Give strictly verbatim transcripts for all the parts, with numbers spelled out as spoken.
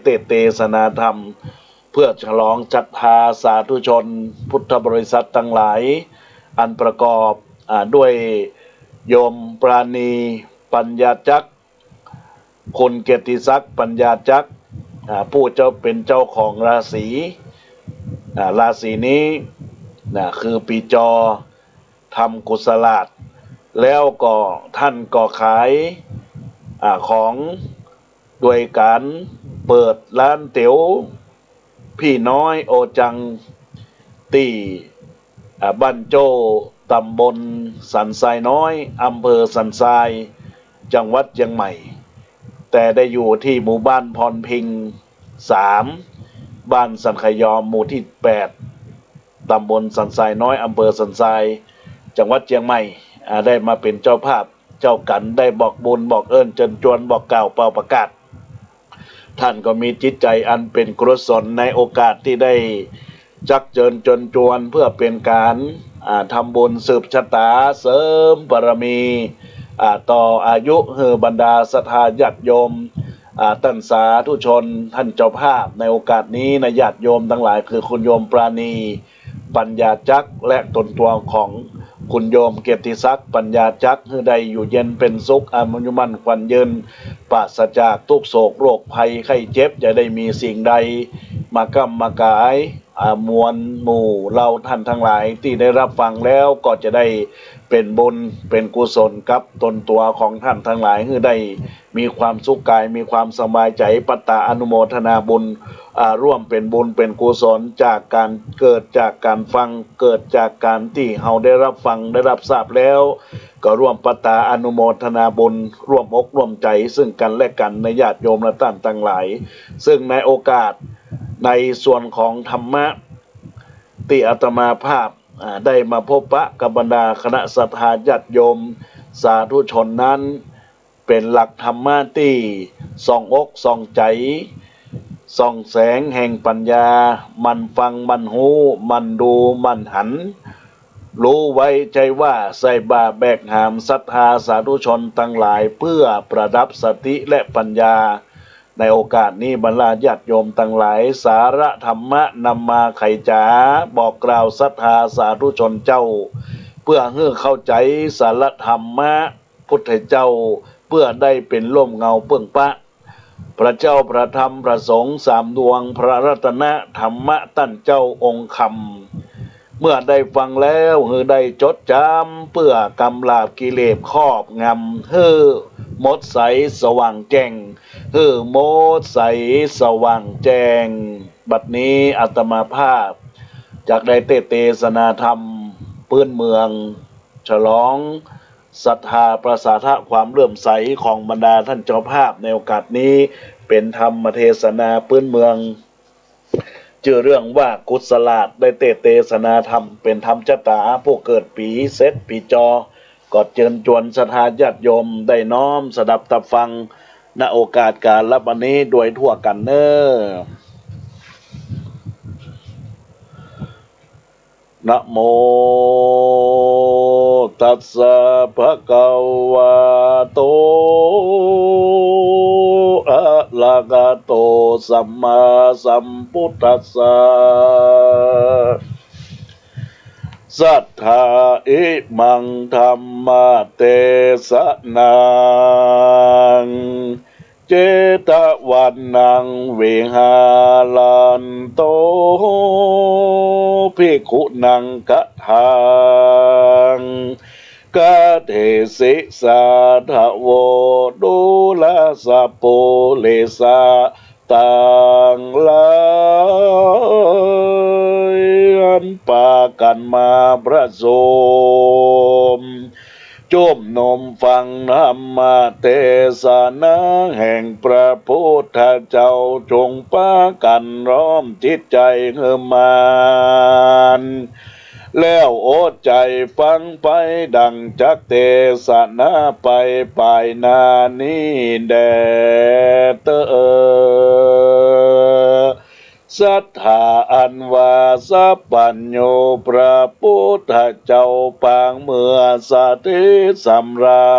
เตสนาธรรม เพื่อฉลองศรัทธาสาธุชนพุทธบริษัทตังหลาย อันประกอบ อ่า ด้วยโยมปราณี ปัญญาจักร คุณเกียรติศักดิ์ ปัญญาจักร อ่า ผู้เจ้า เป๋นเจ้าของราศี อ่า ราศีนี้นะ คือปีจอ ทำกุศลาด แล้วก็ท่านก็ขาย อ่า ของ โดยก๋านเปิดร้านเตี๋ยว พี่น้อยโอจัง ตี้ อ่า บ้านโจ้ ตำบลสันทรายน้อย อำเภอสันทราย จังหวัดเจียงใหม่ แต่ได้อยู่ที่หมู่บ้านพรพิงค์ สาม บ้านสันขยอม หมู่ที่แปด ตำบลสันทรายน้อย อำเภอสันทราย จังหวัดเจียงใหม่ อ่า ได้มาเป๋นเจ้าภาพ เจ้ากั๋น ได้บอกบุญ บอกเอิ้น เจิญจวน บอกกล่าว เป่าประกาศ ท่านก็มีจิตใจ๋อันเป๋นกุศล ในโอกาสตี้ได้จักเจิญเจิญจวน เพื่อเป๋นก๋าน อ่า ทำบุญสืบชะตา เสริมบารมี อ่า ต่ออายุหื้อบรรดาศรัทธาญาติโยม อ่า ต้านสาธุชน ต้านเจ้าภาพ ในโอกาสนี้นะ ญาติโยมตังหลาย คือคุณโยมปราณี ปัญญาจักร และต๋นตั๋วของคุณโยมเกียรติศักดิ์ ปัญญาจักร หื้อได้อยู่เย็นเป๋นสุข อายุมั่นขวัญยืน ปราศจากตุ๊กข์โศกโรคภัยไข้เจ็บ อย่าได้มีสิ่งใดมาก้ำมาก๋าย อ่า มวลหมู่เฮาต้านตังหลายตี้ได้ฮับฟังแล้ว ก็จะได้เป๋นบุญเป๋นกุศลกับต๋นตั๋วของต้านตังหลาย หื้อได้ มีความสุขก๋าย มีความสบายใจ๋ ปัตตาอนุโมทนาบุญ อ่า ร่วมเป๋นบุญเป๋นกุศล จากก๋าน เกิดจากก๋านฟัง เกิดจากก๋านตี้เฮาได้ฮับฟัง ได้ฮับทราบแล้ว ก็ร่วมปัตตาอนุโมทนาบุญ ร่วมอกร่วมใจ๋ซึ่งกั๋นและกั๋น ในญาติโยมและต้านตังหลาย ซึ่งในโอกาสในส่วนของธรรมะ ตี้อาตมาภาพ อ่า ได้มาพบปะกับบรรดาคณะศรัทธาญาติโยมสาธุชนนั้น เป๋นหลักธรรมะตี้ส่องอกส่องใจ๋ ส่องแสงแห่งปัญญา หมั่นฟัง หมั่นฮู้ หมั่นดู หมั่นหัน ฮู้ไว้ใจ้ว่าใส่บ่าแบกหามศรัทธาสาธุชนตังหลาย เพื่อประดับสติและปัญญา ในโอกาสนี้บรรดาญาติโยมตังหลาย สาระธรรมะนำมาไขจ๋า บอกกล่าวศรัทธาสาธุชนเจ้า เพื่อหื้อเข้าใจ๋สาระธรรมะ พุทธเจ้า เพื่อได้เป๋นร่มเงาเปิ้งปะ พระเจ้า พระธรรม พระสงฆ์สามดวง พระรัตนะ ธรรมะต้านเจ้าองค์คำ เมื่อได้ฟังแล้ว หื้อได้จดจ๋ำ เปื้อกำราบกิเลสครอบงำ หื้อหมดใสสว่างแจ้ง หื้อหมดใสสว่างแจ้ง บัดนี้อาตมาภาพจักได้เตสนาธรรมปื๊นเมือง ฉลองศรัทธาประสาทะความเลื่อมใสของบรรดาต้านเจ้าภาพในโอกาสนี้ เป๋นธรรมเตสนาปื๊นเมือง จื้อเรื่องว่ากุศลาด ได้เตสนาธรรม เป๋นธรรมจะต๋าผู้เกิดปี๋เสร็จปี๋จอ ก็เจิญจวนศรัทธาญาติโยมได้น้อมสดับตับฟัง ณ โอกาสก๋าละบัดนี้โดยทั่วกั๋นเน้อ นะโม ตัสสะ ภะคะวะโต อะระหะโต สัมมาสัมพุทธัสสะ สัทธา อิมัง ธัมมะเตสะนัง เจตะวะนะวิหารันโต ภิกขุนัง คะทัง กะเทสิ สาธะโว ดูราสะปูริสะ ตังหลาย อันปากั๋นมาประชุม จุมนุมฟังธรรมเตสนาแห่งพระพุทธเจ้า จงปากั๋นน้อมจิตใจ๋หื้อมั่น แล้วอดใจ๋ฟังไป ดังจักเตสนาไป ปายหน้านี้แด่เต๊อะ สัทธาอันว่าสัพพัญญูพระพุทธเจ้าปางเมืองสถิตสำรา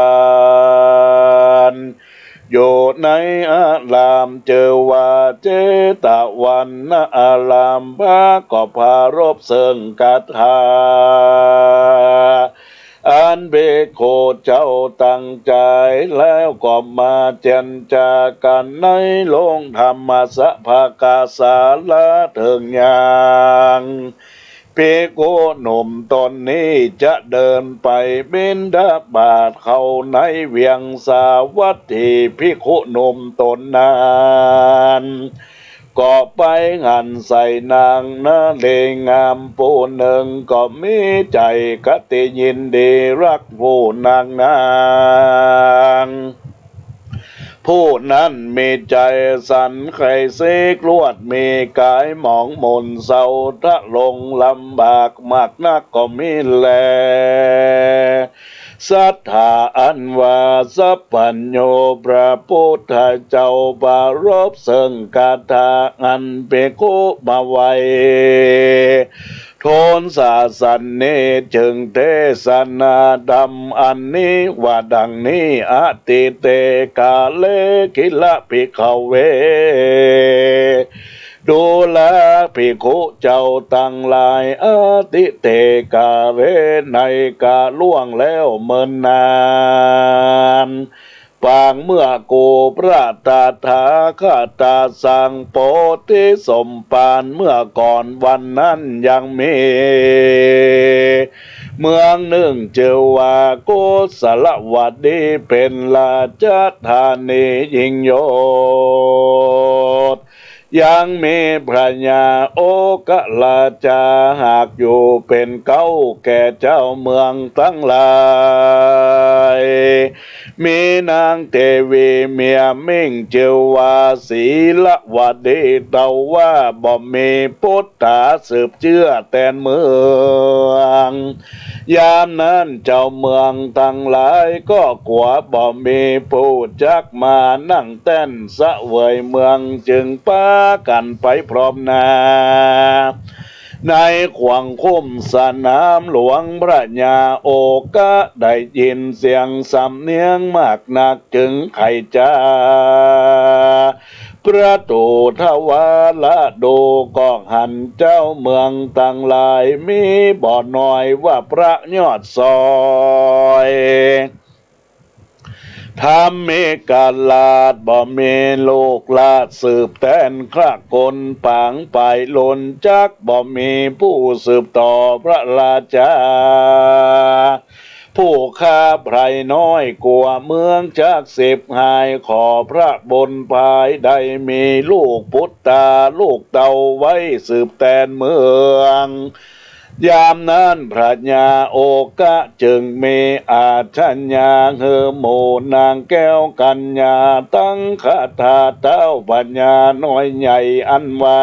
ญ อยู่ในอารามจื้อว่าเจตวันอาราม พระก็ปรารภเซิ่งคาถา อันภิกขุเจ้าตั้งใจ๋ แล้วก็มาเจรจากั๋นในโฮงธรรมสภากาสาลาเถิงยัง ภิกขุหนุ่มต๋นนี้จะเดินไปบิณฑบาตเข้าในเวียงสาวัตถี ภิกขุหนุ่มต๋นนั้น ก็ไปหันใส่นางนารีงามผู้นึ่ง ก็มีใจ๋กติยินดีฮักผู้นางนั้น ผู้นั้นมีใจ๋สันใค่สีกลวด มีก๋ายหมองหมนเศร้าทะลงลำบากมากนักก็มีแล ศรัทธาอันว่าสัพพัญญูพระปุทธเจ้าปรารภเซิ่งคาถาอันภิกขุมาไหว้ ทูลสาสะนี้ จึงเตสนาธรรมอันนี้ว่าดังนี้ อทิเต กาเล กิล ภิกขเว ดูราภิกขุเจ้าตังหลาย อทิเต กาเล ในกาลล่วงแล้วเมินนาน ปางเมื่อกู่พระตถาคตาสังโพธิสมภารเมื่อก่อนวันนั้นยังมี เมืองนึ่งจื้อว่ากุสลวดี เป๋นราชธานียิ่งยศ ยังมีพระยาโอกราชาหากอยู่เป๋นเก๊าแก่เจ้าเมืองตังหลาย มีนางเตวีเมียมิ่งจื้อว่าสีลวดี เต้าว่าบ่มีปุตต๋าสืบเจื้อแตนเมือง ยามนั้นเจ้าเมืองตังหลายก็กั๋วบ่มีผู้จักมานั่งแต้นเสวยเมือง จึงปากั๋นไปพร้อมหน้า ในขวงคุ้มสนามหลวง พระยาโอกะได้ยินเสียงสำเนียงมากนัก จึงใค่จะประตูทวาระดู ก็หันเจ้าเมืองตังหลายมีบ่น้อยว่าพระยอดซอย ธรรมิกราชบ่มีลูกราชสืบแตน คละคนปางไปล้นจักบ่มีผู้สืบต่อพระราชา ผู้ข้าไพร่น้อยกั๋วเมืองจักสิบหาย ขอพระบุญภายได้มีลูกปุตต๋าลูกเต้าไว้สืบแตนเมือง ยามนั้นพระยาโอกะจึงมีอาชญาหื้อหมู่นางแก้วกัญญาตังคาถาเต้าพญาน้อยใหญ่อันว่า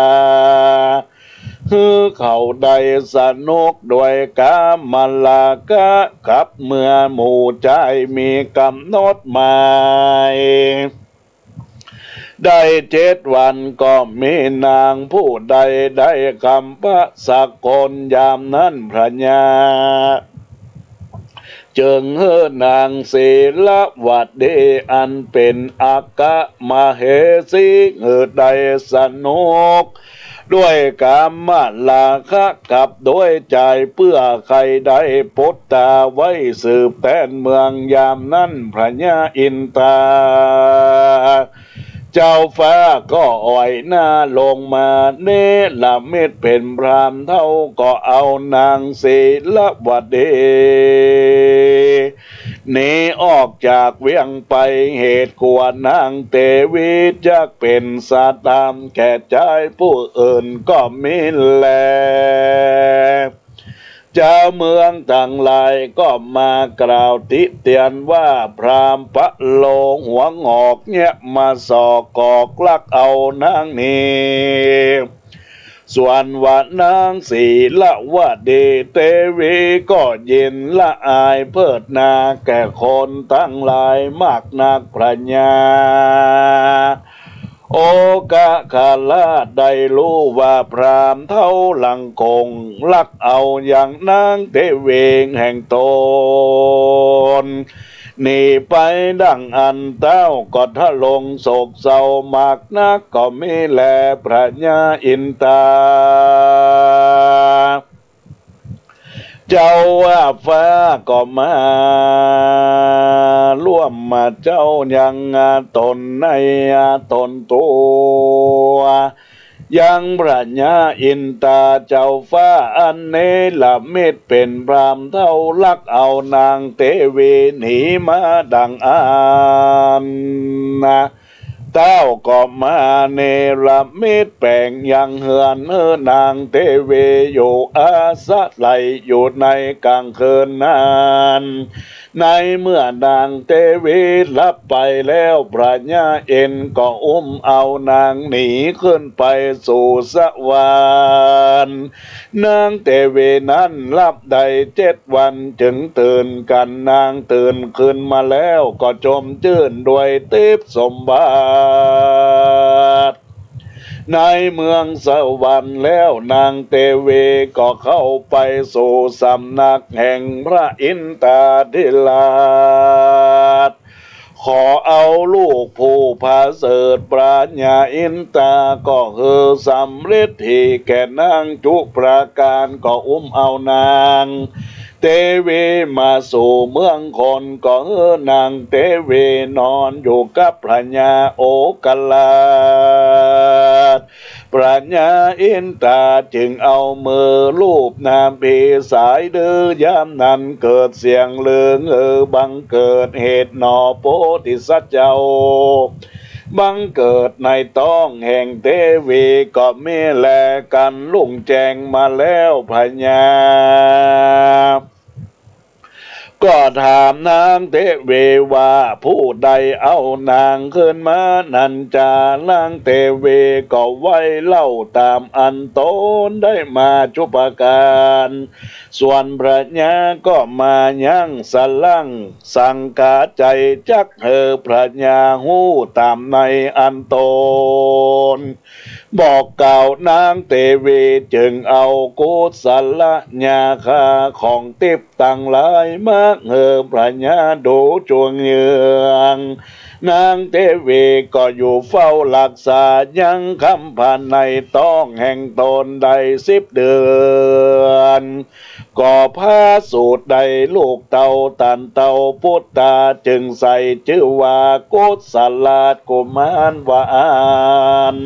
หื้อเขาได้สนุกด้วยกามราคะกับเมื่อหมู่จายมีกำหนดหมาย ได้เจ็ดวันก็มีนางผู้ใดได้คำพระสกล ยามนั้นพระยาจึงหื้อนางสีลวดีอันเป๋นอัคคมเหสีหื้อได้สนุก ด้วยกามราคะกับด้วยจายเปื้อใค่ได้ปุตต๋าไว้สืบแตนเมือง ยามนั้นพระยาอินทา เจ้าฟ้าก็อ่อยหน้าลงมา เนรมิตเป๋นพราหมณ์เฒ่า ก็เอานางสีลวดี หนีออกจากเวียงไป เหตุกั๋วนางเตวีจักเป๋นสาตามแก่จายผู้อื่นก็มีแล จาวเมืองตังหลายก็มากล่าวติเตียนว่า พราหมณ์ปะโลงหัวหงอกเยียะมาสอกกอกลักเอานางนี้ ส่วนว่านางสีลวดีเตวีก็ยินละอายเพิดหน้าแก่คนตังหลายมากนัก พระยาโอกคราชได้ฮู้ว่าพราหมณ์เฒ่าหลังคงลักเอาอย่างนางเตวีแห่งต๋น หนีไปดังอั้น เต้าก็ทรงโศกเศร้ามากนัก ก็มีแลพระยาอินตา เจ้าฟ้าก็มาร่วมมาเจ้ายังต๋นในต๋นตั๋ว ยังพระยาอินตาเจ้าฟ้าอันเนรมิตเป๋นพราหมณ์เฒ่าลักเอานางเตวีหนีมาดังอั้น เต้าก็มาเนรมิตแป๋งยังเฮือนหื้อนางเตวีอยู่อาศัยอยู่ในก๋างคืนนั้น ในเมื่อนางเตวีหลับไปแล้ว พระยาอินทร์ก็อุ้มเอานางหนีขึ้นไปสู่สวรรค์ นางเตวีนั้นหลับได้เจ็ดวันจึงตื่นกั๋น นางตื่นขึ้นมาแล้วก็จมจื้นด้วยทิพย์สมบัติ ในเมืองสวรรค์แล้ว นางเตวีก็เข้าไปสู่สำนักแห่งพระอินทราธิราช ขอเอาลูกผู้ประเสริฐ พระยาอินทราก็หื้อสำเร็จที่แก่นางจุปราการ ก็อุ้มเอานางเตวีมาสู่เมืองคน ก็หื้อนางเตวีนอนอยู่กับพระยาโอคราช พระยาอินทราจึงเอามือลูบนาภีสายดื้อ ยามนั้นเกิดเสียงลือหือบังเกิด เหตุหนอโพธิสัตว์เจ้า บังเกิดในต๊องแห่งเตวี ก็มีแลกั๋นลุ่งแจ้งมาแล้ว พระยา ก็ถามนางเตวีว่า ผู้ใดเอานางขึ้นมานั้นจา นางเตวีก็ไหว้เล่าต๋ามอันต๋นได้มาจุปการ ส่วนพระยาก็มายังสะหลั้งสังก๋าใจ๋ จักหื้อพระยาฮู้ต๋ามในอันต๋นบอกกล่าว นางเตวีจึงเอากุศลนาคาของทิพย์ตังหลายมาหื้อพระยาดูจวงเยือง นางเตวีก็อยู่เฝ้าฮักษายังครรภ์ภายในต๊องแห่งต๋นได้สิบเดือน ก็ผาสุดได้ลูกเต้า ต้านเต้าปุตตา จึงใส่จื้อว่ากุศลาชกุมารว่าอั้น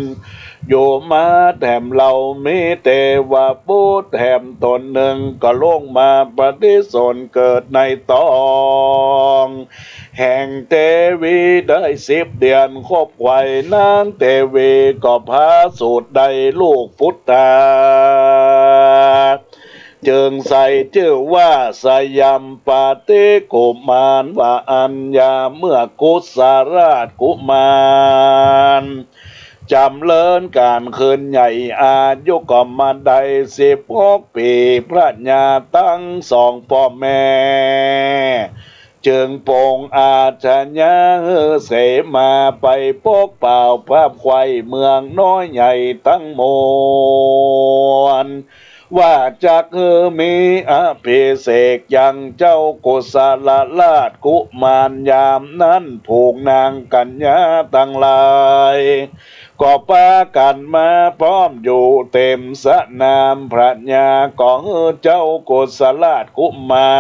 อยู่มาแถมเฮามีเตวบุตรแถมต๋นนึ่ง ก็ลงมาปฏิสนธิเกิดในต๊องแห่งเตวีได้สิบเดือนครบไขว่ นางเตวีก็ผาสุดได้ลูกปุตตา จึงใส่จื้อว่าสยามปาติกุมารว่าอั้น ยามเมื่อกุศลาชกุมารจ๋ำเริญก๋านขึ้นใหญ่ อายุก็มาได้สิบหกปี๋ พระยาตังสองป้อแม่ จึงปรงอาชญาหื้อเสมาไปปกเป๋าภาพไขว่เมืองน้อยใหญ่ตังมวล ว่าจักหื้อมีอภิเษกยังเจ้ากุศลาชกุมาร ยามนั้นฝูงนางกัญญาตังหลาย ก็ปากั๋นมาพร้อมอยู่เต๋มสนาม พระยาก็หื้อเจ้ากุศลาชกุมา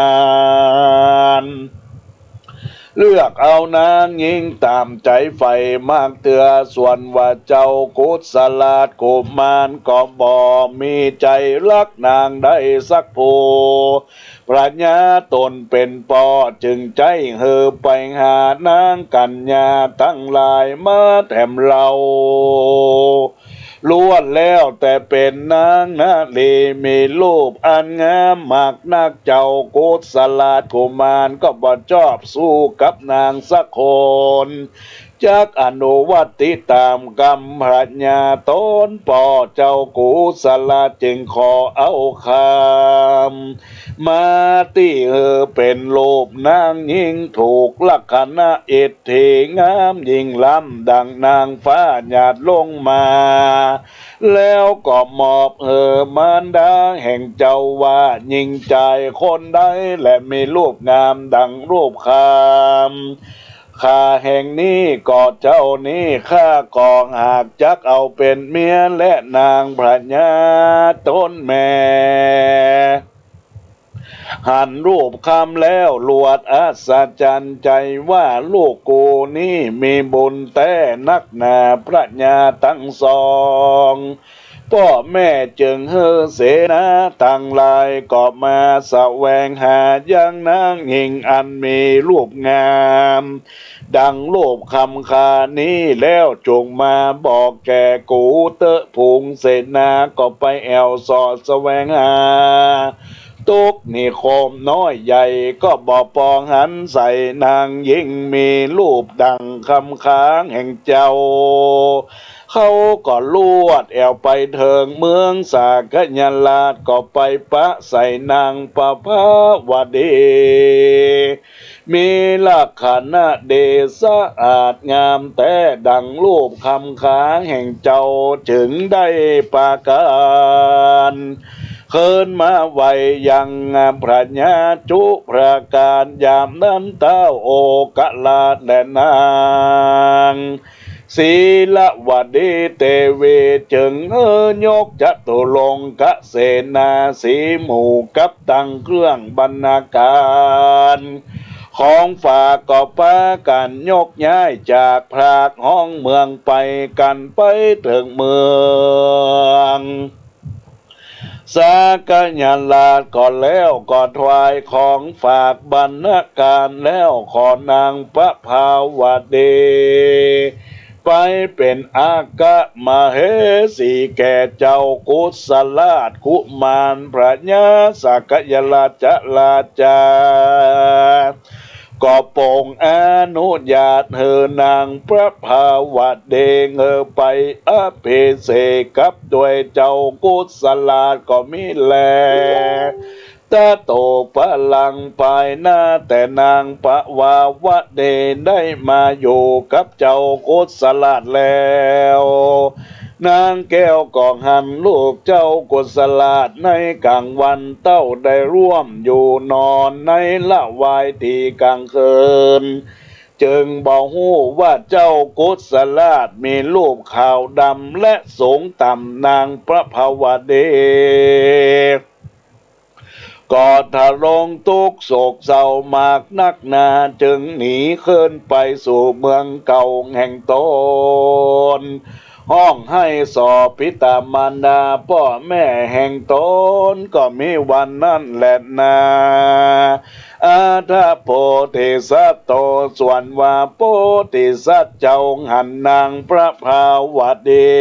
ร เลือกเอานางญิงต๋ามใจ๋ใฝ่มากเตื้อ ส่วนว่าเจ้ากุศลาชกุมารก็บ่มีใจ๋ฮักนางได้สักผู้ พระยาต๋นเป๋นป้อจึงใจ๊หื้อไปหานางกัญญาตังหลายมาแถมเฮา ล้วนแล้วแต่เป๋นนางนารีมีรูปอันงามมากนัก เจ้ากุศลาชกุมารก็บ่ชอบสู้กับนางสักคน จักอนุวัตติต๋ามกำพระยาต๋นป้อ เจ้ากุศลาชจึงขอเอาคำ มาตี้หื้อเป๋นรูปนางญิงถูกลักขณะอิทธิงามยิ่งล้ำดังนางฟ้าหยาดลงมา แล้วก็มอบหื้อมารดาแห่งเจ้าว่า ญิงจายคนใดแลมีรูปงามดังรูปคำ ข้าแห่งนี้ก็เจ้านี้ข้าก็หากจักเอาเป๋นเมีย และนางพญาต๋นแม่ หันรูปคำแล้วลวดอัศจรรย์ใจ๋ว่า ลูกกูนี้มีบุญแต๊นักหนา พญาตังสอง ป้อแม่จึงหื้อเสนาตังหลายก็มาแสวงหายังนางญิงอันมีรูปงาม ดังรูปคำข้านี้แล้ว จุ่งมาบอกแก่กูเต๊อะ ฝูงเสนาก็ไปแอ่วเซาะแสวงหา ตุ๊กนิคมน้อยใหญ่ก็บ่ปองหันใส่นางญิงมีรูปดังคำข้าแห่งเจ้า เขาก็ลวดแอ่วไปเถิงเมืองสากยราช ก็ไปปะใส่นางประภาวดี มีลักขณะเดชะอาจงามแต๊ดังรูปคำข้าแห่งเจ้า จึงได้ประก๋าน คืนมาไหว้ยังพญาจุประก๋าน ยามนั้นเต๊าโอกราชและนาง สีลวดีเตวีจึงหื้อยกจตุรงคเสนาสีหมู่กับตังเครื่องบรรณาก๋าร ของฝากก็ปากั๋นยกย้ายจากภาคฮ้องเมืองไป กั๋นไปเถิงเมือง สากยราชก็แล้วก็ถวายของฝากบรรณาก๋ารแล้ว ขอนางประภาวดี ไปเป๋นอัคคมเหสีแก่เจ้ากุสราชกุมาร พญาสากยราชราชา ก็โปร่งอนุญาตหื้อนางประภาวดี เออ ไปอภิเษกกับด้วยเจ้ากุสราชก็มีแล ตะโตปะลัง ภายหน้าแต่นางประภาวดีได้มาอยู่กับเจ้ากุสราชแล้ว นางแก้วก็หันรูปเจ้ากุสราชในก๋างวันเต้าได้ร่วมอยู่นอนในละวายตี้ก๋างคืน จึงบ่ฮู้ว่าเจ้ากุสราชมีรูปขาวดำและสูงต่ำ นางประภาวดี ก็ทะลงตุ๊กข์โศกเศร้ามากนักหนา จึงหนีคืนไปสู่เมืองเก่าแห่งต๋น ฮ้องไห้ส่อปิตามารดาป้อแม่แห่งต๋น ก็มีวันนั้นแลนา อัฏฐโพธิสัตโต ส่วนว่าโพธิสัตว์เจ้าหันนางประภาวดี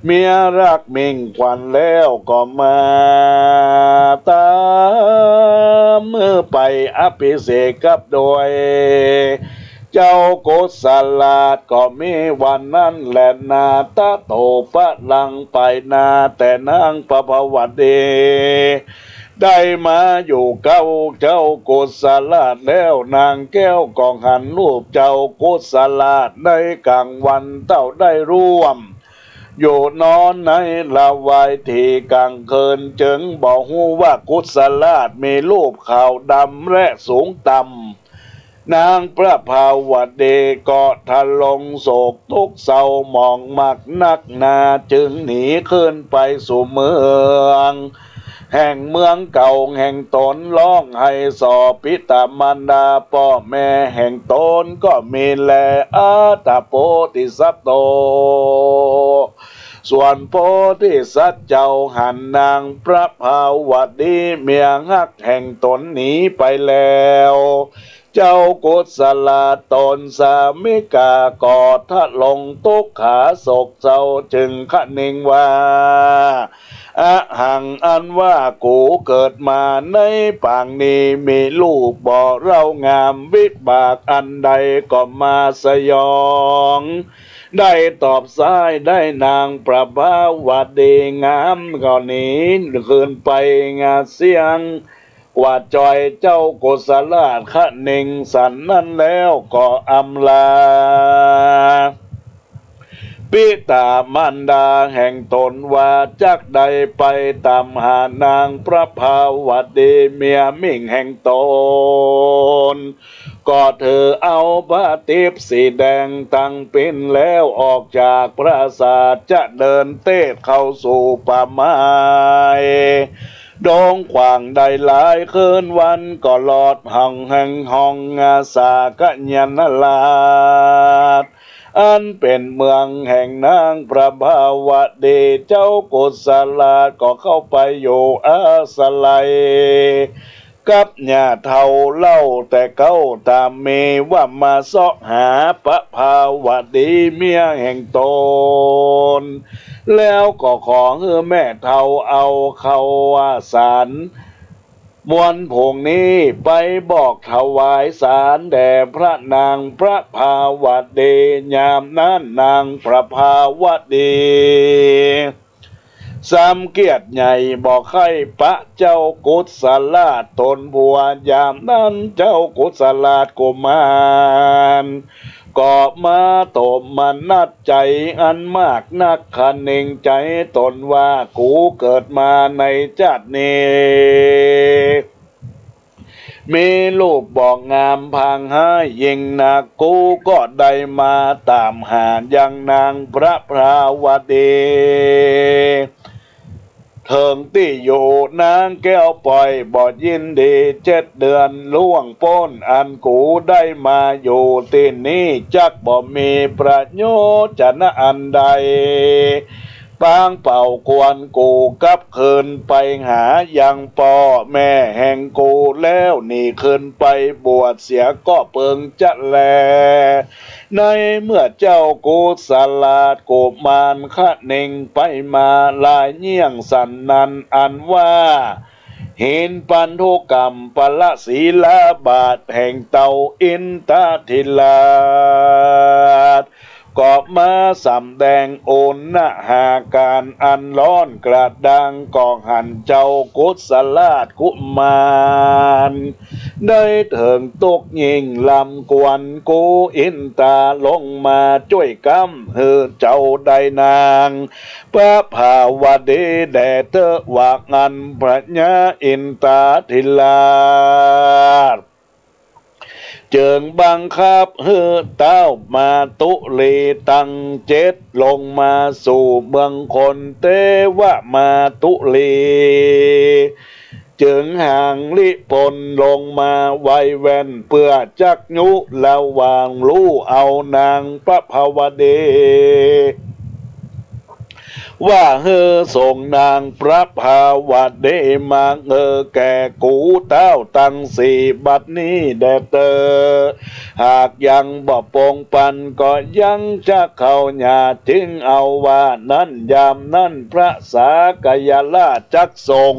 เมียฮักมิ่งขวัญแล้วก็มาต๋ามหื้อไปอภิเษกกับด้วยเจ้ากุสราช ก็มีวันนั้นแลนา ตะโตปะลัง ภายหน้าแต่นางประภาวดี ได้มาอยู่กับเจ้ากุสราชแล้ว นางแก้วก็หันรูปเจ้ากุสราชในก๋างวันเต้าได้ร่วมอยู่นอนในละวายตี้ก๋างคืน จึงบ่ฮู้ว่ากุสราชมีรูปขาวดำและสูงต่ำ นางประภาวดีก็ทะลงโศกตุ๊กข์เศร้าหมองมากนักหนา จึงหนีคืนไปสู่เมือง แห่งเมืองเก่าแห่งต๋น ฮ้องไห้ส่อปิตามารดาป้อแม่แห่งต๋นก็มีแล อัฏฐโพธิสัตโต ส่วนโพธิสัตว์เจ้าหันนางประภาวดีเมียฮักแห่งต๋นหนีไปแล้ว เจ้ากุสราชต๋นสามิกาก็ทะลงตุ๊กขาโศกเศร้า จึงคะเนงว่า อะหัง อันว่ากูเกิดมาในปางนี้ มีรูปบ่เร้างาม วิบากอันใดก็มาสยอง ได้ตอบสายได้นางประภาวดีงาม ก็หนีคืนไปงาเสี้ยง กว่าจ่อย เจ้ากุสราชคะเนงสันนั้นแล้วก็อำลา ปิดามารดาแห่งต๋นว่าจักได้ไปต๋ามหานางประภาวดีเมียมิ่งแห่งต๋น ก็ถือเอาผ้าทิพย์สีแดงตังปิ้นแล้วออกจากปราสาทจะเดินเตศเข้าสู่ป่าไม้ ดงขว้างได้หลายคืนวันก็ลอดห้องแห่งห้องอาสากยนราช อันเป๋นเมืองแห่งนางประภาวดี เจ้ากุศลาชก็เข้าไปอยู่อาศัย กับญาติเฒ่าเล่าแต่เก๊าต๋ามมีว่ามาเซาะหาประภาวดีเมียแห่งต๋น แล้วก็ขอหื้อแม่เฒ่าเอาข้าวสาร วันผงนี้ไปบอกถวายสารแด่พระนางประภาวดี ยามนั้นนางประภาวดี สำเกียรติใหญ่บ่ใค่ปะเจ้ากุศลาชต๋นผัว ยามนั้นเจ้ากุศลาชกุมาร ก็มาโตมนัสใจ๋อันมากนัก คะเนงใจ๋ต๋นว่า กูเกิดมาในจาตินี้ มีรูปบ่งามพางฮ้ายยิ่งนัก กูก็ได้มาต๋ามหายังนางประภาวดี เถิงตี้อยู่ นางแก้วปอยบ่ยินดี เจ็ดเดือนล่วงป๊นอันกูได้มาอยู่ตี้นี้ จักบ่มีประโยชน์จะนะอันใด ปางเป่าควรกูกลับคืนไปหายังป้อแม่แห่งกูแล้ว หนีคืนไปบวชเสียก็เปิงจะแล ในเมื่อเจ้ากุศลาชกุมารคะเนงไปมาหลายเยี่ยงสันนั้น อันว่า หินปันธุกรรมปรศิลาบาทแห่งเต้าอินทาธิราช ก็มาสำแดงโอณหาการอันร้อนกระด้าง ก็หันเจ้ากุศลาชกุมาร ได้เถิงตุ๊กข์ยิ่งลำควร กูอินทาลงมาจ้วยก๊ำหื้อเจ้าได้นางประภาวดีแด่เต๊อะ ว่าอั้น พระยาอินทาธิราช จึงบังคับหื้อเต้ามาตุลีตังเจ็ดลงมาสู่เมืองคน เตวะมาตุลี จึงหางลิปนลงมาไวแว่น เปื้อจักยุระหว่างลู่เอานางประภาวดี ว่าหื้อส่งนางประภาวดีมาเอ่อแก่กูเต้าตังสี่บัดนี้แด่เต๊อะ หากยังบ่ปงปันก็ยังจะเข้าหญ้า จึงเอาว่านั้น ยามนั้นพระสากยราชจักส่ง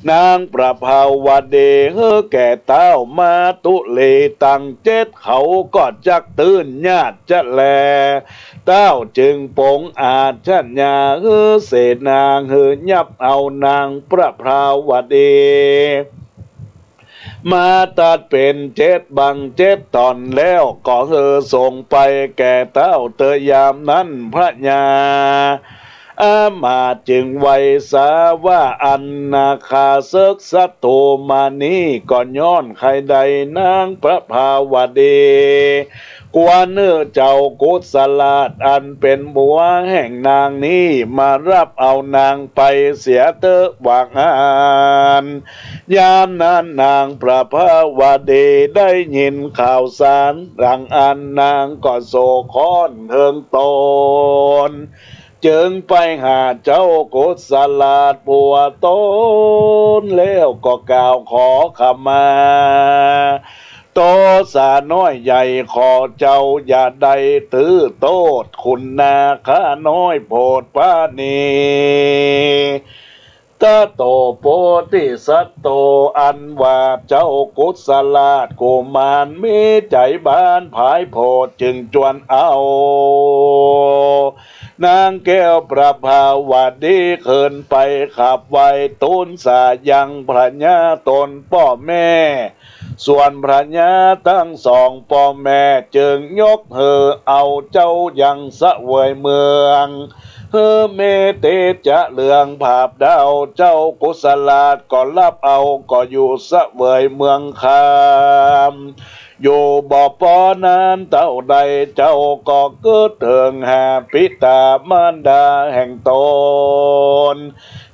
นางประภาวดีหื้อแก่เต้ามาตุลีตังเจ็ด เขาก็จักตื้นญาติจะแล เต้าจึงปงอาชญาหื้อเสนาหื้อยับเอานางประภาวดี มาตัดเป๋นเจ็ดบั้งเจ็ดต๋อนแล้ว ก็หื้อส่งไปแก่เต้าเต๊อะ ยามนั้นพระยาอามาตย์จึงไหว้สาว่า อันนาข้าเสิกศัตรูมานี้ ก็ย้อนใค่ได้นางประภาวดี ควรหื้อเจ้ากุศลาชอันเป๋นผัวแห่งนางนี้ มาฮับเอานางไปเสียเต๊อะ ว่าอั้น ยามนั้นนางประภาวดีได้ยินข่าวสารดังอั้น นางก็โศกฮ้อนเถิงต๋น จึงไปหาเจ้ากุศลาชผัวต๋น แล้วก็กล่าวขอขมา ต่อสาน้อยใหญ่ ขอเจ้าอย่าได้ถือโต้ษคุณนาข้าน้อยโผดปราณี ตะโตโพธิสัตโต อันว่าเจ้ากุศลาชกุมารมีใจ๋บานผายโผด จึงจวนเอานางแก้วประภาวดีขึ้นไปขับไหว้ตูนสายังพระยาต๋นป้อแม่ ส่วนพระญาตังสองป้อแม่จึงยกหื้อเอาเจ้ายังเสวยเมือง หื้อมีเตจะเรืองผาบดาว เจ้ากุสลาชก็ฮับเอาก็อยู่เสวยเมืองคาม อยู่บ่ปอนั้นเต้าใด เจ้าก็กึ๊ดเถิงหาปิตามารดาแห่งตน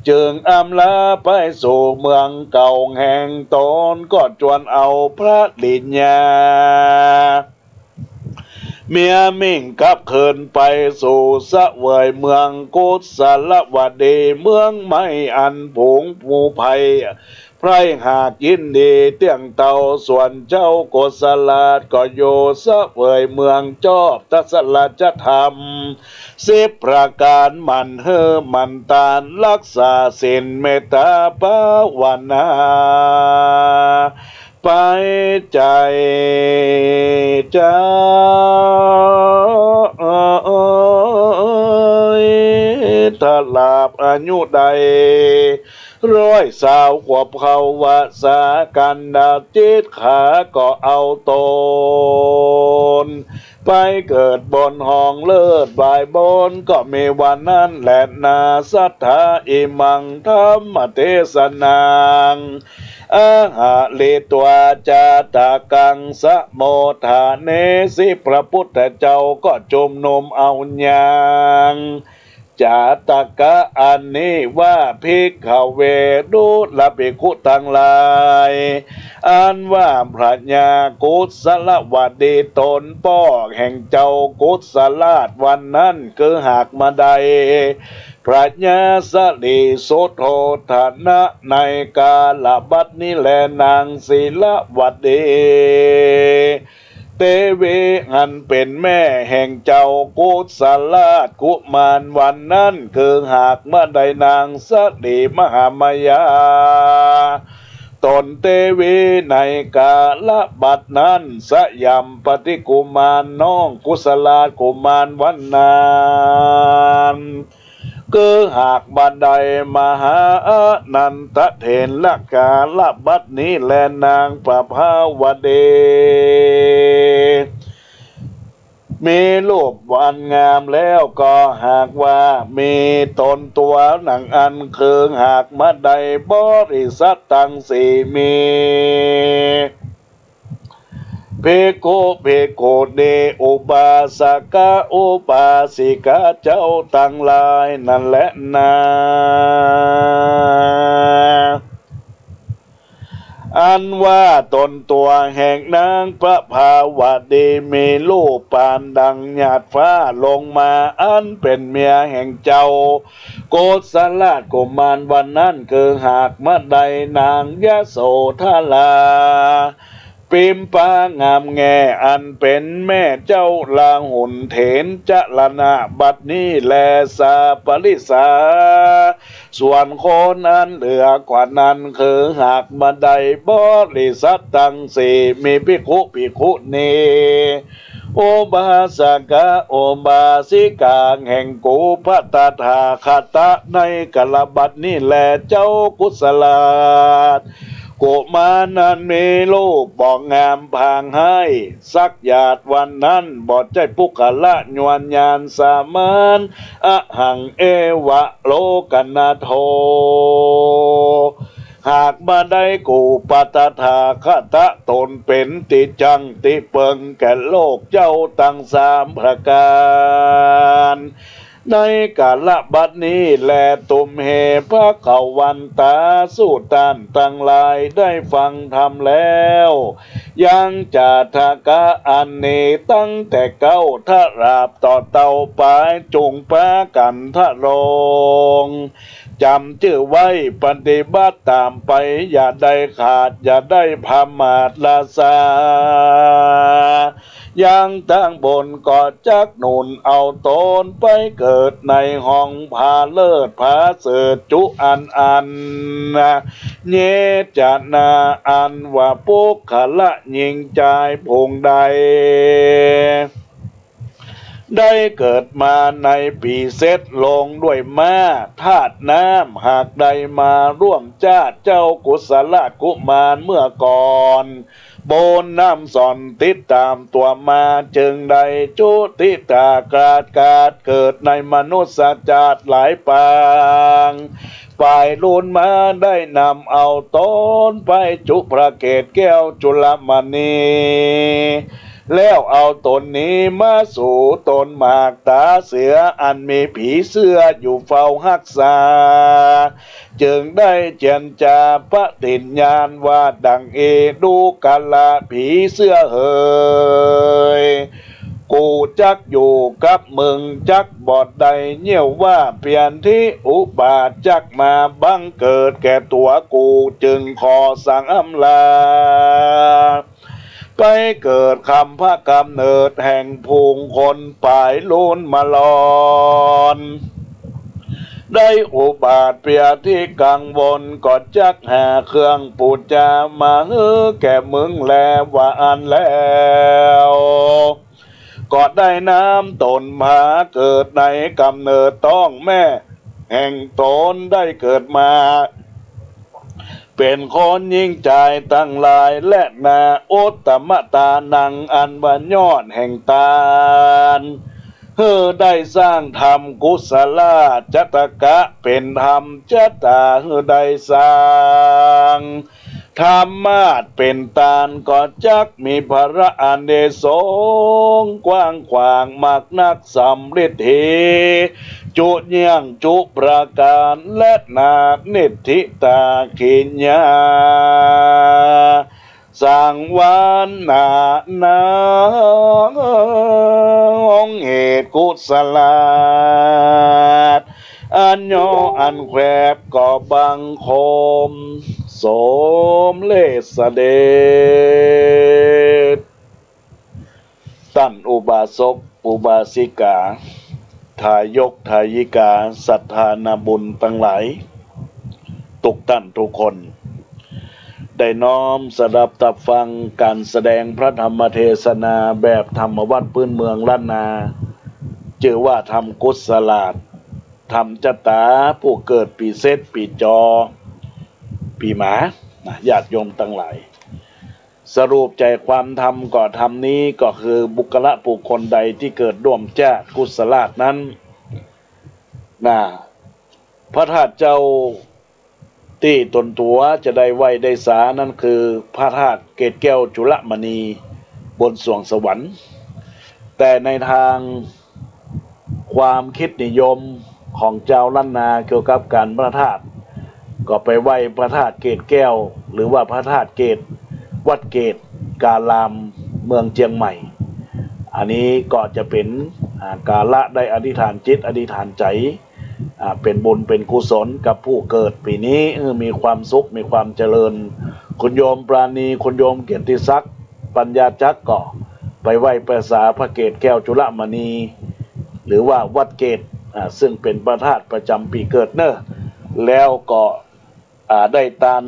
จึงอำลาไปสู่เมืองเก่าแห่งตน ก็จวนเอาพระริญญา เมียหมิ่งกลับคืนไปสู่เสวยเมืองกุสลวดี เมืองใหม่อันฝูงหมู่ไพร่ ใคร่หากยินดีเตี้ยงเต้า ส่วนเจ้ากุสลาชก็อยู่เสวยเมืองจอบทัศราชธรรมสิบประก๋าน หมั่นหื้อหมั่นตาน ฮักษาศีลเมตตาภาวนา ไปใจ้เจ้า ตราบอายุได้ ร้อยซาวขวบเข้าพรรษา กันดารจิตขาก็เอาตน ไปเกิดบนห้องเลิศบายบน ก็มีวันนั้นแลนา สัทธา อิมังธัมมเตสนา อาหาริตวา จาตะกัง สะโมทาเนสิ พระพุทธเจ้าก็จุมนุมเอายัง จาตะกะอันนี้ว่า ภิกขเว ดูราภิกขุตังหลาย อันว่าพระญากุสลวดีตนป้อแห่งเจ้ากุสลาชวันนั้น คือหากมาได้ พระญาสลีสุโธทนะ ในกาละบัดนี้แลนางสีลวดี เตวีอันเป๋นแม่แห่งเจ้ากุสลาชกุมารวันนั้น คือหากมาได้นางสลีมหามายา ตนเตวีในกาละบัดนั้น สยามปฏิกุมารน้องกุสลาชกุมารวันนั้น คือหากบ่ได้มหาอานันทเถระ กาละบัดนี้แลนางประภาวดี มีรูปอันงามแล้ว ก็หากว่ามีต๋นตั๋วหนังอัน คือหากบ่ได้บริษัทตังสี่มี ภิกขุ ภิกขุณี อุบาสกะ อุบาสิกาเจ้าตังหลายนั้นแลนา อันว่าต๋นตั๋วแห่งนางประภาวดี มีรูปปานดังหยาดฟ้าลงมา อันเป๋นเมียแห่งเจ้ากุสลาชกุมารวันนั้น คือหากบ่ได้นางยโสธรา ปิมปางามแง่ อันเป๋นแม่เจ้าราหุลเถรจรณะ บัดนี้แลสาปริสา ส่วนคนอันเหลือกว่านั้น คือหากบ่ได้บริษัทตังสี่ มีภิกขุ ภิกขุณี อุบาสกะ อุบาสิกาแห่งกูพระตถาคตะ ในกาละบัดนี้แล เจ้ากุสลาชกุมารนั้นมีรูปบ่งามผางไห้ สักหยาดวันนั้น บ่ใจ้ปุคคละยวนญาณสามัญ อหัง เอวะ โลกนาโถ หากบ่ได้กูพระตถาคตะ ต๋นเป๋นตี้จั้งตี้เปิงแก่โลกเจ้าตังสามประก๋าน ในกาละบัดนี้แล ตุมเห ภควันตา สูต้านตังหลายได้ฟังธรรมแล้ว ยังจาตะกะอันนี้ ตั้งแต่เก๊าตราบต่อเต้าไป จุ่งปากั๋นทะลง จ๋ำจื้อไว้ ปฏิบัติต๋ามไป อย่าได้ขาด อย่าได้ผะมาทละสา ยังตังบุญก็จักหนุนเอาต๋นไปเกิดในห้องผาเลิศผาเสริฐจุอันอัน เยจะนา อันว่าปุคคละญิงจายผู้ใด ได้เกิดมาในปี๋เสร็จลงด้วยม้าธาตุน้ำ หากได้มาร่วมจ้าเจ้ากุสลาชกุมารเมื่อก่อน บุญน้ำสอนติดต๋ามตั๋วมา จึงได้จุติตากาดกาดเกิดในมนุษย์ชาติหลายปาง ฝ่ายลูนมาได้นำเอาต๋นไปจุพระเกศแก้วจุลมณี แล้วเอาต๋นนี้มาสู่ต๋นหมากต๋าเสือ อันมีผีเสื้ออยู่เฝ้าฮักษา จึงได้เจียรจาปฏิญญาณว่า ดังเอดูกะละผีเสื้อเหย กูจักอยู่กับมึงจักบ่ได้ เยียะว่าเปียรติอุบาทจักมาบังเกิดแก่ตั๋วกู จึงขอสั่งอำลา ไปเกิดคำพระกำเนิดแห่งฝูงคนปายลูนมาลอน ได้อุบาทเปียรติกังวล ก็จักหาเครื่องปู๋จามาหื้อแก่มึงแล ว่าอั้นแล้ว ก็ได้นำต๋นพาเกิดในกำเนิดต๊องแม่แห่งต๋น ได้เกิดมา เป๋นคนหญิงจายตังหลาย และนาอุตตมตานัง อันว่ายอดแห่งตาน หื้อได้สร้างธรรมกุสลาชจาตกะ เป๋นธรรมจาตา หื้อได้สร้างธรรมาสน์เป๋นตาน ก็จักมีผละอานิสงส์กว้างขวางมากนัก สำริดถีจุเยี่ยงจุประก๋าน และนานิทธิตากิริยา สังวรนานา องค์เหตุกุสลาช อันย่ออันแควบก็บังคมสมเร็จเสด็จ ต้านอุบาสก อุบาสิกา ทายก ทายิกา ศรัทธานาบุญตังหลาย ทุกต้านทุกคน ได้น้อมสดับตับฟังก๋านแสดงพระธรรมเทศนาแบบธรรมวัตรปื๊นเมืองล้านนา จื้อว่าธรรมกุสลาช ธรรมจาตา ผู้เกิดปี๋เสร็จ ปี๋จอ ปี๋หมา นะ ญาติโยมตังหลาย สรุปใจ๋ความธรรมก็ ธรรมนี้ก็คือบุคคละบุคคลใดตี้เกิดร่วมจาติกุสลาชนั้น นะ พระธาตุเจ้าตี้ต๋นตั๋วจะได้ไหว้ได้สานั้นคือพระธาตุเกศแก้วจุลมณีบนสวงสวรรค์ แต่ในตาง ความกึ๊ดนิยมของจาวล้านนาเกี่ยวกับก๋านพระธาตุ ก็ไปไหว้พระธาตุเกศแก้ว หรือว่าพระธาตุเกศ วัดเกศการาม เมืองเจียงใหม่ อันนี้ก็จะเป๋น อ่า ก๋าละได้อธิษฐานจิตอธิษฐานใจ๋ อ่า เป๋นบุญเป๋นกุศลกับผู้เกิดปี๋นี้ หื้อมีความสุขมีความเจริญ คุณโยมปราณี คุณโยมเกียรติศักดิ์ ปัญญาจักรก็ไปไหว้ไปสาพระเกศแก้วจุลมณี หรือว่าวัดเกศ อ่า ซึ่งเป๋นพระธาตุประจ๋ำปี๋เกิดเน่อ แล้วก็ อ่า ได้ตาน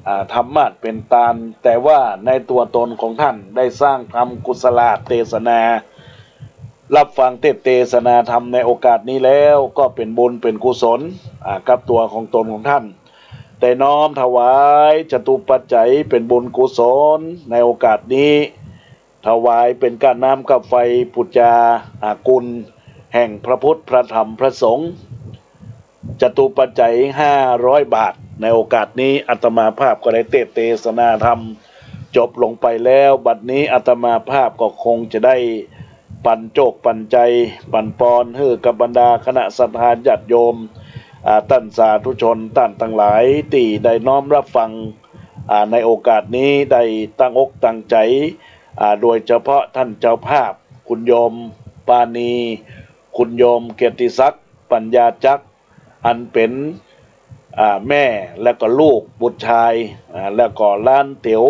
อ่า ธรรมาสน์เป๋นตาน แต่ว่าในตั๋วตนของต้านได้สร้างธรรมกุสลาชเตสนา ฮับฟังเตสน์เตสนาธรรมในโอกาสนี้แล้ว ก็เป๋นบุญเป๋นกุศล อ่า กับตั๋วของตนของต้าน ได้น้อมถวายจตุปัจจัยเป๋นบุญกุศลในโอกาสนี้ ถวายเป๋นก้าน้ำก้าไฟปู๋จา อ่า คุณแห่งพระพุทธ พระธรรม พระสงฆ์ จตุปัจจัยห้าร้อยบาท ในโอกาสนี้อาตมาภาพก็ได้เตสน์เตสนาธรรมจบลงไปแล้ว บัดนี้อาตมาภาพก็คงจะได้ปันโจคปันใจ๋ ปันปอนหื้อกับบรรดาคณะศรัทธาญาติโยม อ่า ต้านสาธุชนต้านตังหลายตี้ได้น้อมฮับฟัง อ่า ในโอกาสนี้ได้ตั้งอกตั้งใจ๋ อ่า โดยเฉพาะต้านเจ้าภาพ คุณโยมปราณี คุณโยมเกียรติศักดิ์ ปัญญาจักร อันเป๋น อ่า แม่ แล้วก็ลูกบุตรชาย อ่า แล้วก็หลานเต๋ว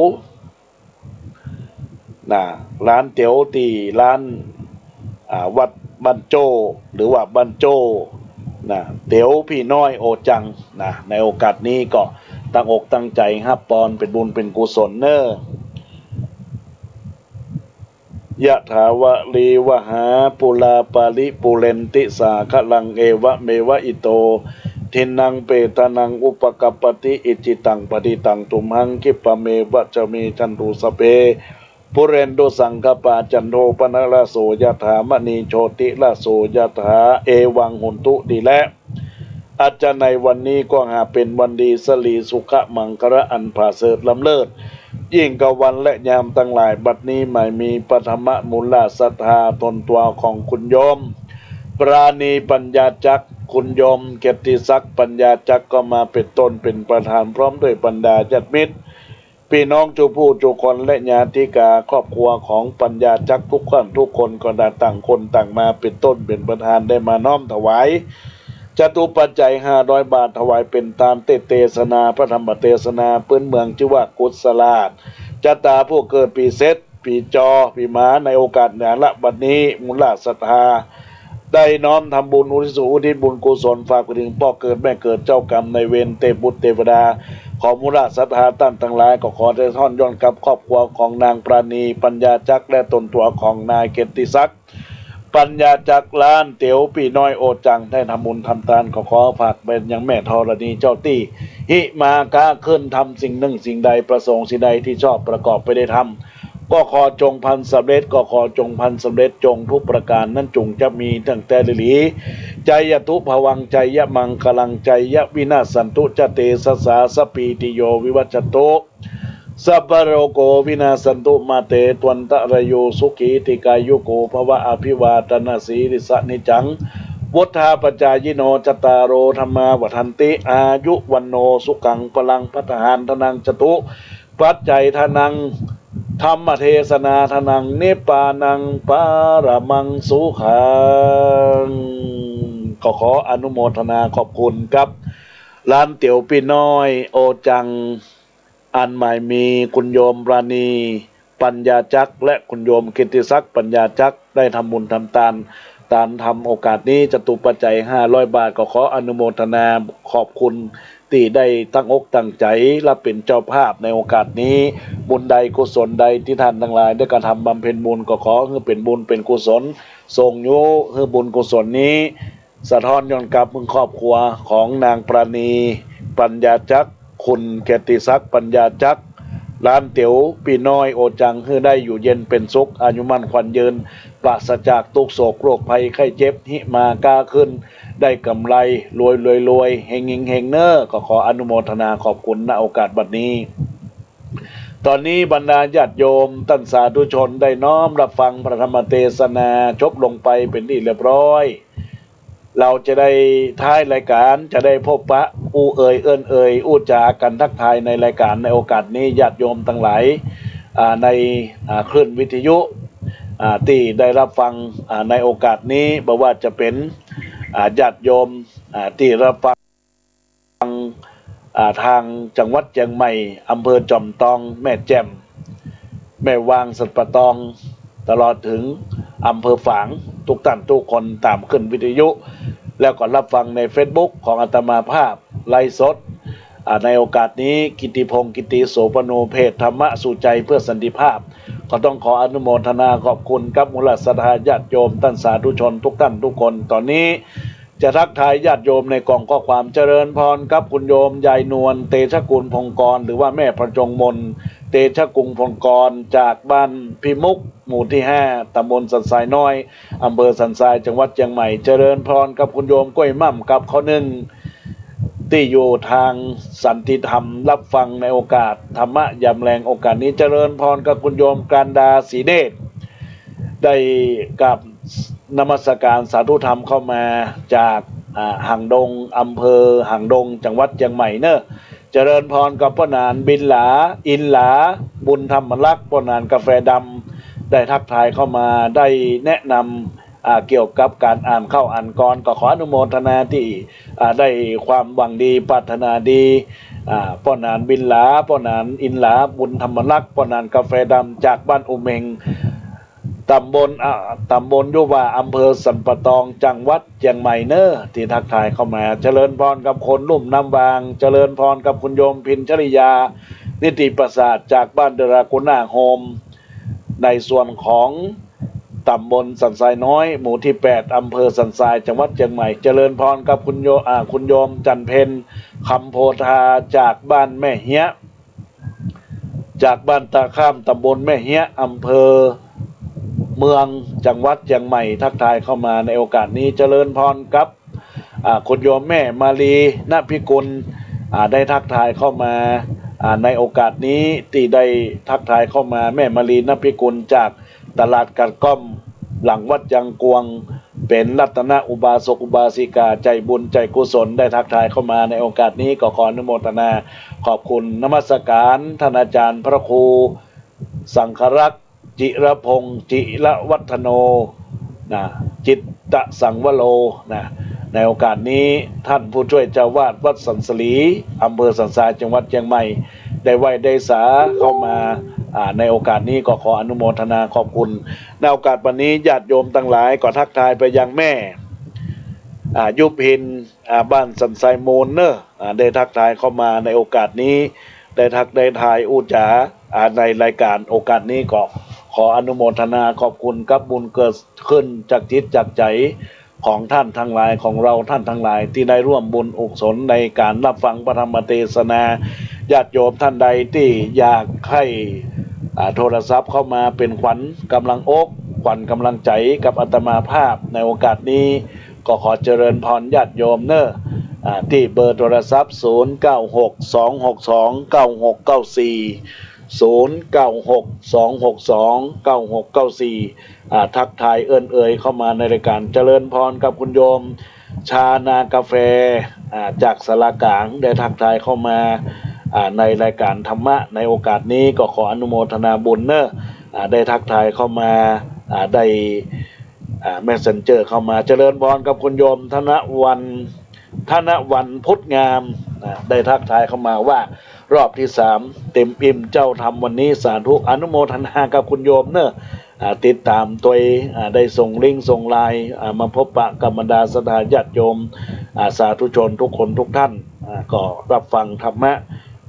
นะ หลานเต๋วตี้ลาน อ่า วัดบ้านโจ้ หรือว่าบ้านโจ้ นะ เต๋วพี่น้อยโอจัง นะ ในโอกาสนี้ก็ตั้งอกตั้งใจ๋ฮับปอนเป๋นบุญเป๋นกุศลเน่อ ยะถาวะริวะหาปูราปะริปูเรนติสาคะรัง เอวะเมวะอิโต ทินนังเปตานังอุปะกัปปะติ อิจฉิตังปะฏิตังตุมหัง คิปปะเมวะสะมิชชันตุ สัพเพ ปูเรนตุสังคะปา จันโทปะนะระโส ยะถา มะณีโชติระโส ยะถา เอวังโหนตุ ดีแล้ว อาจจะในวันนี้ก็หาเป๋นวันดี สะหลีสุขะมังคะละอันผาเสริฐล้ำเลิศ ยิ่งกว่าวันและยามตังหลาย บัดนี้หมายมีปฐมมูลศรัทธาตนตั๋วของคุณโยม ปราณีปัญญาจักร คุณโยมเกียรติศักดิ์ปัญญาจักร ก็มาเป๋นต้นเป๋นประธานพร้อมด้วยบรรดาญาติมิตร ปี้น้องจุผู้จุคนและญาติกาครอบครัวของปัญญาจักรทุกท่านทุกคนก็ได้ต่างคนต่างมาเป๋นต้นเป๋นประธานได้มาน้อมถวาย จตุปัจจัยห้าร้อยบาท ถวายเป๋นตานเตสนา พระธรรมเตสนาปื๊นเมืองจื้อว่ากุศลาส จะต๋าผู้เกิดปี๋เสร็จ ปี๋จอ ปี๋หมา ในโอกาสเนี้ยละ บัดนี้มูลศรัทธาได้น้อมทำบุญอุทิศ อุทิศบุญกุศลฝากไปถึงป้อเกิดแม่เกิดเจ้ากรรมนายเวรเตพบุตรเตวดา ขอมูลศรัทธาต้านตังหลายก็ขอได้สะท้อนย้อนกับครอบครัวของนางปราณีปัญญาจักรและตนตั๋วของนายเกียรติศักดิ์ ปัญญาจักร ร้านเตี๋ยวปี้น้อยโอจัง ได้ทำบุญทำตาน ก็ขอฝากไปยังแม่ธรณีเจ้าตี้ หิมาก๊าขึ้น ทำสิ่งนึ่งสิ่งใดประสงค์สิ่งใดตี้ชอบประกอบไปได้ทำ ก็ขอจงพันสำเร็จ ก็ขอจงพันสำเร็จจงทุกประก๋าน นั้นจุ่งจะมีตั้งแต่หลีๆ ไชยะตุภวัง ไชยะมังคะลัง ไชยะวินาสสันตุ จะเตสะสา สัพพีติโยวิวัชชันตุ สัพพะโรโควินาสสันตุ มาเตภวัตวันตะราโย สุขีทีฆายุโกภะวะ อะภิวาทะนะสีลิสสะ นิจจัง วุฑฒาปะจายิโน จัตตาโรธัมมาวัฑฒันติ อายุวัณโณสุขังพะลัง ภัตตาหารทานังจตุปัจจัยทานัง ธัมมเตสนาทานัง นิพพานังปะระมังสุขัง ก็ขออนุโมทนาขอบคุณกับร้านเตี๋ยวปี้น้อยโอจัง อันหมายมีคุณโยมปราณีปัญญาจักรและคุณโยมเกียรติศักดิ์ปัญญาจักรได้ทำบุญทำตาน ตานธรรมโอกาสนี้จตุปัจจัยห้าร้อยบาท ก็ขออนุโมทนาขอบคุณตี้ได้ตั้งอกตั้งใจ๋และเป๋นเจ้าภาพในโอกาสนี้ บุญใดกุศลใดตี้ต้านตังหลายได้กระทำบำเพ็ญบุญ ก็ขอหื้อเป๋นบุญเป๋นกุศล ส่งยุหื้อบุญกุศลนี้ สะท้อนย้อนกับเมืองครอบครัวของนางปราณีปัญญาจักร คุณเกียรติศักดิ์ปัญญาจักร ร้านเตี๋ยวปี้น้อยโอจัง หื้อได้อยู่เย็นเป๋นสุข อายุมั่นขวัญยืน ปราศจากตุ๊กข์โศกโรคภัยไข้เจ็บ หิมาก๊าขึ้น ได้ก๋ำไร รวยรวยรวย เฮงเฮงเฮงเน้อ ก็ขออนุโมทนาขอบคุณ ณ โอกาสบัดนี้ ต๋อนนี้บรรดาญาติโยมต้านสาธุชนได้น้อมรับฟังพระธรรมเตสนาจบลงไปเป๋นที่เรียบร้อย เฮาจะได้ท้ายรายก๋านจะได้พบปะอู้เอ่ยเอิ้นเอ่ยอู้จ๋ากั๋นทักทายในรายก๋านในโอกาสนี้ ญาติโยมตังหลาย อ่า ใน อ่า คลื่นวิทยุ อ่า ตี้ได้รับฟัง อ่า ในโอกาสนี้ บ่ว่าจะเป๋น อ่า ญาติโยม อ่า ตี้รับฟัง อ่า ตางจังหวัดเจียงใหม่ อำเภอจอมตอง แม่แจ่ม แม่วาง สันป่าตอง ตลอดเถิงอำเภอฝาง กู้ต้านกู้คนต๋ามคลื่นวิทยุ แล้วก็รับฟังในเฟซบุ๊กของอาตมาภาพไลฟ์สด อ่า ในโอกาสนี้ กิตติพงษ์ กิตติโสภณู เพจธรรมะสู่ใจเพื่อสันติภาพ ก็ต้องขออนุโมทนาขอบคุณกับมูลศรัทธาญาติโยมต้านสาธุชนกู้ต้านกู้คน ต๋อนนี้ จะทักทายญาติโยมในกล่องข้อความ เจริญพรกับคุณโยมยายนวล เตชะกุลพงกร หรือว่าแม่ประจงมน เตชะกุลพงกร จากบ้านพิมุก หมู่ตี้ห้า ตำบลสันทรายน้อย อำเภอสันทราย จังหวัดเจียงใหม่ เจริญพรกับคุณโยมกล้วยม่ำกับข้าวนึ่ง ตี้อยู่ตางสันติธรรม รับฟังในโอกาสธรรมะยามแลงโอกาสนี้ เจริญพรกับคุณโยมการดา ศรีเนตร ได้กราบนมัสการสาธุธรรมเข้ามาจาก อ่า หางดง อำเภอหางดง จังหวัดเจียงใหม่เน้อ เจริญพรกับป้อหนานบินหลา อินหลา บุญธรรมรักษ์ ป้อหนานกาแฟดำ ได้ทักทายเข้ามา ได้แนะนำ อ่า เกี่ยวกับก๋านอ่านข้าวอ่านกร ก็ขออนุโมทนาตี้ อ่า ได้ความหวังดีปรารถนาดี อ่า ป้อหนานบินหลา ป้อหนานอินหลา บุญธรรมรักษ์ ป้อหนานกาแฟดำ จากบ้านอุเมง ตำบล อ่า ตำบลยุว่า อำเภอสันป่าตอง จังหวัดเจียงใหม่เน้อ ตี้ทักทายเข้ามา เจริญพรกับคนลุ่มน้ำวาง เจริญพรกับคุณโยมพินชริยา นิติประสาท จากบ้านเดอะลากูน่าโฮม ในส่วนของ ต๋ำบลสันทรายน้อย หมู่ตี้แปด อำเภอสันทราย จังหวัดเจียงใหม่ เจริญพรกับคุณโย- อ่า คุณโยมจันเพ็ญ คำโพธา จากบ้านแม่เฮียะ จากบ้านตาข้าม ต๋ำบลแม่เฮียะ อำเภอเมือง จังหวัดเจียงใหม่ ทักทายเข้ามาในโอกาสนี้ เจริญพรกับ อ่า คุณโยมแม่มาลี ณ พิกุล อ่า ได้ทักทายเข้ามา อ่า ในโอกาสนี้ตี้ได้ทักทายเข้ามา แม่มาลี ณ พิกุล จากตลาดกระก้อม หลังวัดยังกวง เป๋นรัตนอุบาสกอุบาสิกาใจ๋บุญใจ๋กุศล ได้ทักทายเข้ามาในโอกาสนี้ ก็ขออนุโมทนาขอบคุณ นมัสการท่านอาจารย์พระครูสังฆรักษ์ จิรพงษ์ จิรวัฒโน นะ จิตตสังวโร นะ ในโอกาสนี้ท่านผู้ช่วยเจ้าอาวาสวัดสันสลี อำเภอสันทราย จังหวัดเจียงใหม่ ได้ไหว้ได้สาเข้ามา อ่า ในโอกาสนี้ก็ขออนุโมทนาขอบคุณ ในโอกาสวันนี้ญาติโยมตังหลายก็ทักทายไปยังแม่ อ่า ยุพิน อ่า บ้านสันทรายมูลเนอะ อ่า ได้ทักทายเข้ามาในโอกาสนี้ ได้ทักได้ทายอู้จ๋า อ่า ในรายการโอกาสนี้ก็ขออนุโมทนาขอบคุณกับบุญเกิดขึ้นจากจิตจากใจ๋ของท่านตังหลาย ของเราท่านตังหลาย ตี้ได้ร่วมบุญอุกสนในก๋านรับฟังพระธรรมเตสนา ญาติโยมต้านใดตี้อยากหื้อ อ่า โทรศัพท์เข้ามาเป๋นขวัญก๋ำลังอก ขวัญก๋ำลังใจ๋กับอาตมาภาพในโอกาสนี้ ก็ขอเจริญพรญาติโยมเนอะ อ่า ตี้เบอร์โทรศัพท์ ศูนย์เก้าหก สองหกสอง เก้าหกเก้าสี่ ศูนย์เก้าหก สองหกสอง เก้าหกเก้าสี่ อ่า ทักทายเอิ้นเอ่ยเข้ามาในรายก๋าน เจริญพรกับคุณโยม ชานากาแฟ อ่า จากศาลาก๋าง ได้ทักทายเข้ามา อ่า ในรายก๋านธรรมะในโอกาสนี้ ก็ขออนุโมทนาบุญเนอะ อ่า ได้ทักทายเข้ามา อ่า ได้ อ่า เมสเซนเจอร์เข้ามา เจริญพรกับคุณโยมธนวรรณ ธนวรรณพุทธงาม อ่า ได้ทักทายเข้ามาว่ารอบตี้สาม เต็มอิ่มเจ้าธรรมวันนี้ สาธุ อนุโมทนากับคุณโยมเนอะ อ่า ติดต๋ามตวย อ่า ได้ส่งลิงก์ส่งไลน์ อ่า มาพบปะกับบรรดาศรัทธาญาติโยม อ่า สาธุชนทุกคนทุกท่าน อ่า ก็รับฟังธรรมะ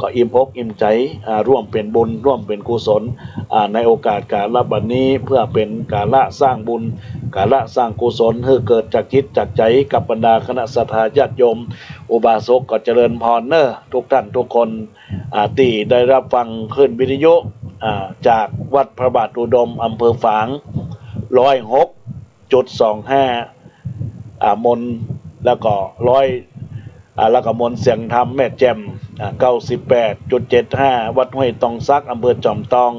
ก็อิ่มอกอิ่มใจ๋ อ่า ร่วมเป๋นบุญ ร่วมเป๋นกุศล อ่า ในโอกาสกาละบัดนี้ เพื่อเป๋นกาละสร้างบุญ กาละสร้างกุศล หื้อเกิดจากจิตจากใจ๋กับบรรดาคณะศรัทธาญาติโยม อุบาสกก็เจริญพรเนอะ ทุกท่านทุกคน อ่า ตี้ได้รับฟังคลื่นวิทยุ อ่า จากวัดพระบาทอุดม อำเภอฝาง ร้อยหกจุดสองห้า อ่า มน แล้วก็ร้อย อ่า แล้วก็มนต์เสียงธรรมแม่แจ่ม อ่า เก้าสิบแปดจุดเจ็ดห้า วัดห้วยตองสัก อำเภอจอมตอง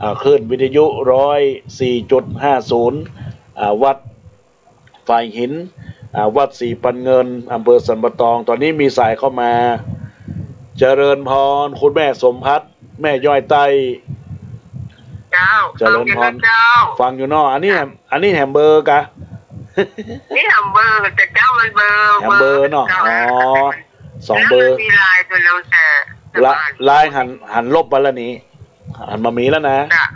อ่า คลื่นวิทยุ ร้อยสี่จุดห้าศูนย์ อ่า วัด ฝายหิน อ่า วัดศรีปันเงิน อำเภอสันป่าตอง ต๋อนนี้มีสายเข้ามา เจริญพร คุณแม่สมภัส แม่ย้อยใต้ เจ้า เจริญพร ฟังอยู่นะเจ้า ฟังอยู่เนาะ อันนี้แหม อันนี้แหมเบอร์กะ นี่แหมเบอร์ แต่เจ้ามันเบอร์ แหมเบอร์เนาะ เจ้า อ๋อ สองเบอร์ แล้วมันมีไลน์ไปแล้วแต่ ละ ไลน์หัน หันลบไปแล้วนี่ หันบ่มีแล้วนะ จ้ะ